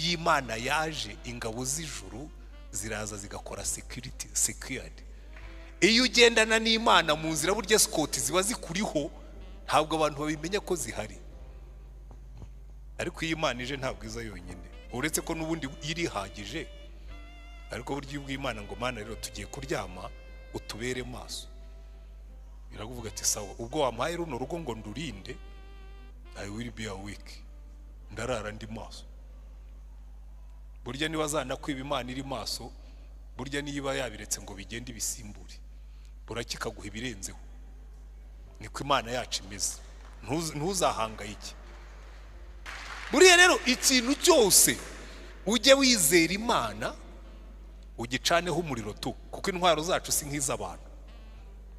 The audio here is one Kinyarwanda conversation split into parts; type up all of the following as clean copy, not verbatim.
Iyo Imana yaje, ingabo z'ijuru ziraza zigakora security, secured. Iyo ugendana n'Imana mu nzira, burya escort ziba zikuriho, ntabwo abantu babimenya ko zihari. Ariko iyo Imana ije, ntabwo iza yonyine, uretse ko n'ubundi irihagije. Ariko burya iyo ubwiye Imana ngo: "Mana rero, tugiye kuryama, utubere maso," irakuvuga ati: "Sawa, ubwo wampaye runo rugo ngo ndurinde, I will be awake, ndarara ndi maso." Burya niba zanakwiba, Imana iri maso. Burya niba yabiretse ngo bigende ibisimbure, buracya ikaguha ibirenzeho. Niko Imana yacu imeze. Ntuzahangayike. Buriya rero ikintu cyose ujye wizera Imana, ugicaneho umuriro tu, kuko intwaro zacu si nk'iz'abantu,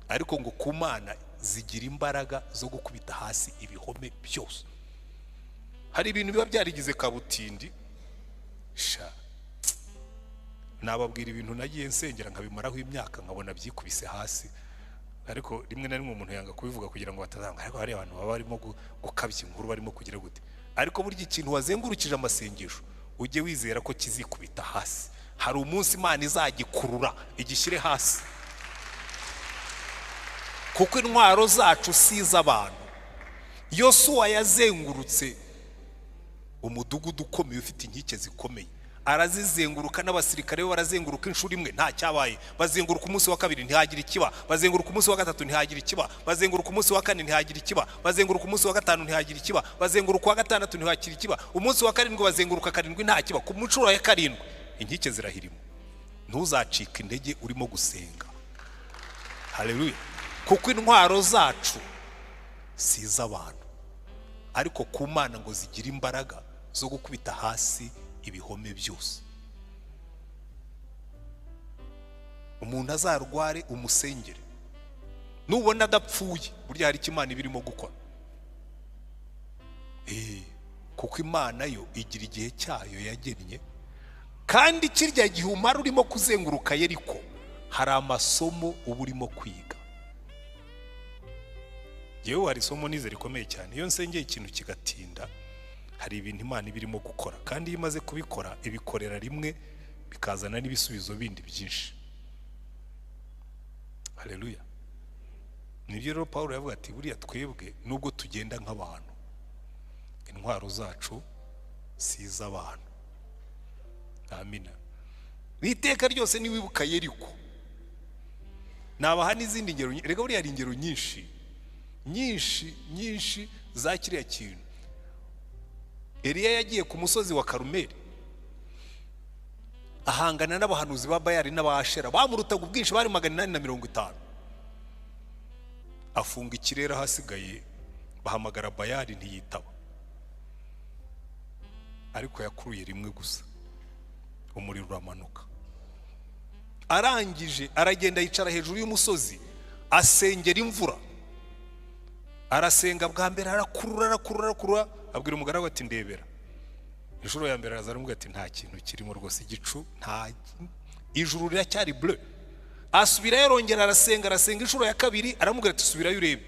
ariko ngo ku Mana zigira imbaraga zo gukubita hasi ibihome byose. Hari ibintu biba byarigize kabutindi sha. Nababwira ibintu nagiye nsengera nkabimaraho imyaka, nkabona byikubise hasi, ariko rimwe na rimwe umuntu yanga kubivuga kugira ngo batazanga. Ariko hari abantu baba barimo gukabya inkuru, barimo kugira gute. Ariko burya ikintu wazengurukije amasengesho, ujye wizera ko kizikubita hasi. Hari umunsi Imana izagikurura igishyire hasi, kuko intwaro zacu si iz'abantu. Yosuwa yazengurutse umudugudu ukomeye ufite inkike zikomeye, arazizenguruka n'abasirikare be barazenguruka. Inshuro imwe nta cyabaye, bazenguruka umunsi wa kabiri ntihagira ikiba, bazenguruka umunsi wa gatatu ntihagira ikiba, bazenguruka umunsi wa kane ntihagira ikiba, bazenguruka umunsi wa gatanu ntihagira ikiba, bazenguruka uwa gatandatu ntihagira ikiba, umunsi wa karindwi bazenguruka karindwi nta kiba. Ku nshuro ya karindwi inkike zirahirima. Ntuzacike intege urimo gusenga. Haleluya! Kuko intwaro zacu si iz'abantu, ariko ku Mana ngo zigira imbaraga zo gukubita hasi ibihome byose. Umuntu azarware, umusengere, nubona adapfuye, burya hari icyo Imana iba irimo gukora. Kuko Imana yo igira igihe cyayo yagennye, kandi kirya gihe umara urimo kuzenguruka Yeriko, hari amasomo uba urimo kwiga. Yewe, hari isomo nize rikomeye cyane: iyo nsengeye ikintu kigatinda, hari ibintu Imana iba irimo gukora, kandi iyo imaze kubikora ibikorera rimwe, bikazana n'ibisubizo bindi byinshi. Haleluya! Nibyo rero Paul yavuga ati: "Buriya twebwe nubwo tugenda nk'abantu, intwaro zacu si iz'abantu." Amina. N'iteka ryose niwibuka Yeriko. Nabaha n'izindi ngero. Reka, buriya hari ingero nyinshi, nyinshi, nyinshi za kiriya kintu. Eliya yagiye ku musozi wa Karumeli, ahangana n'abahanuzi ba Bayali n'Abashera bamurutaga ubwinshi, bari 850. Afunga ikirere, ahasigaye bahamagara Bayali ntiyitaba, ariko yakuruye rimwe gusa, umuriro uramanuka. Arangije aragenda yicara hejuru y'umusozi, asengera imvura. Arasenga bwa mbere, arakurura, arakurura, arakurura, abwira umugaragu ati: "Ndebera." Inshuro ya mbere araza aramubwira ati: "Nta kintu kirimo rwose, igicu nta, ijuru riracyari bleu." Asubirayo, arongera arasenga, arasenga inshuro ya kabiri, aramubwira ati: "Subirayo urebe."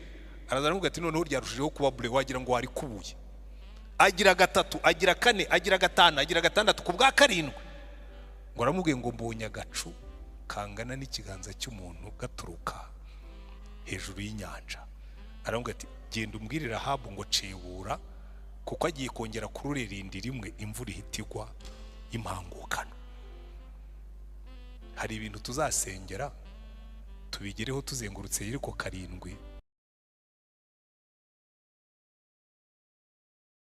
Araza aramubwira ati: "Noneho ryarushijeho kuba bleu, wagira ngo warikubuye." Agira gatatu, agira kane, agira gatanu, agira gatandatu, ku bwa karindwi ngo aramubwiye ngo: "Mbonye agacu kangana n'ikiganza cy'umuntu gaturuka hejuru y'inyanja." Aramubwira ati: "Genda umbwirire Ahabu ngo cebura, kuko agiye kongera kururerinda rimwe, imvura ihita igwa y'impangukano." Hari ibintu tuzasengera tubigereho tuzengurutse Yeriko karindwi.